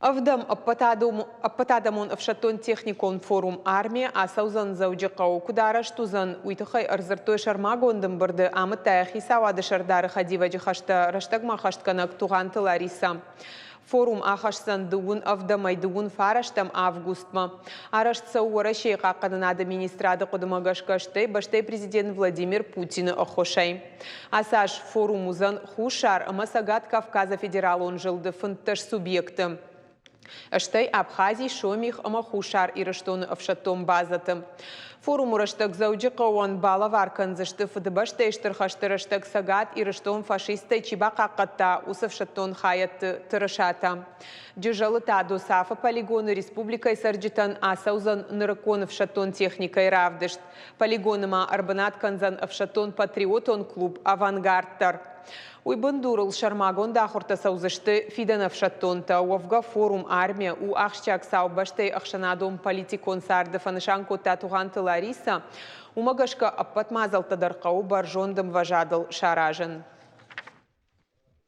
Ӕвдӕм ӕппӕтадӕмон ӕфсӕддон-техникон форум «Армия» ацӕудзӕн Дзӕуджыхъӕуы. Куыд арӕзт уыдзӕн, уый тыххӕй ӕрдзырдтой сӕрмагонд ӕмбырды, амыдта йӕ хицауады сӕрдары хӕдивӕджы хӕстӕ рӕстӕгмӕ ӕххӕстгӕнӕг Тугъанты Ларисӕ. Форум ахӕсдзӕн дыууын ӕвдӕмӕй дыууын фарӕстӕм августмӕ. Арӕзт цӕуы Уӕрӕсейы хъахъхъӕнынады министрады хъуыдымӕ гӕсгӕ, стӕй бӕстӕйы президент Владимир Путины ӕххуысӕй. Ацы аз форум уыдзӕн Хуссар ӕмӕ Цӕгат Кавказы федералон зылды 15 субъекты, стӕй Абхази, Сомих ӕмӕ Хуссар Ирыстоны ӕфсӕддон базӕты. Форумы рӕстӕг Дзӕуджыхъӕуӕн балӕвар кӕндзысты Фыдыбӕстӕйы Стыр хӕсты рӕстӕг Цӕгат Ирыстон фашисттӕй чи бахъахъхъӕдта, уыцы ӕфсӕддон хайӕдты тырысатӕ. Джызӕлы та ДОСААФ-ы полигоны республикӕйы цӕрджытӕн ацӕудзӕн нырыккон ӕфсӕддон техникӕйы равдыст. Полигоны ма ӕрбынат кӕндзӕн ӕфсӕддон-патриотон клуб «Авангард» дӕр. Уый бындурыл сӕрмагонд ахуыртӕ цӕудзысты фидӕн ӕфсӕддонтӕ. Уӕвгӕ форум «Армия» у ахсджиаг цау бӕстӕйы ӕхсӕнадон-политикон царды, фӕнысан кодта Тугъанты Ларисӕ. Уымӕ гӕсгӕ ӕппӕт мадзӕлттӕ дӕр хъӕуы бӕрзонд ӕмвӕзадыл саразын.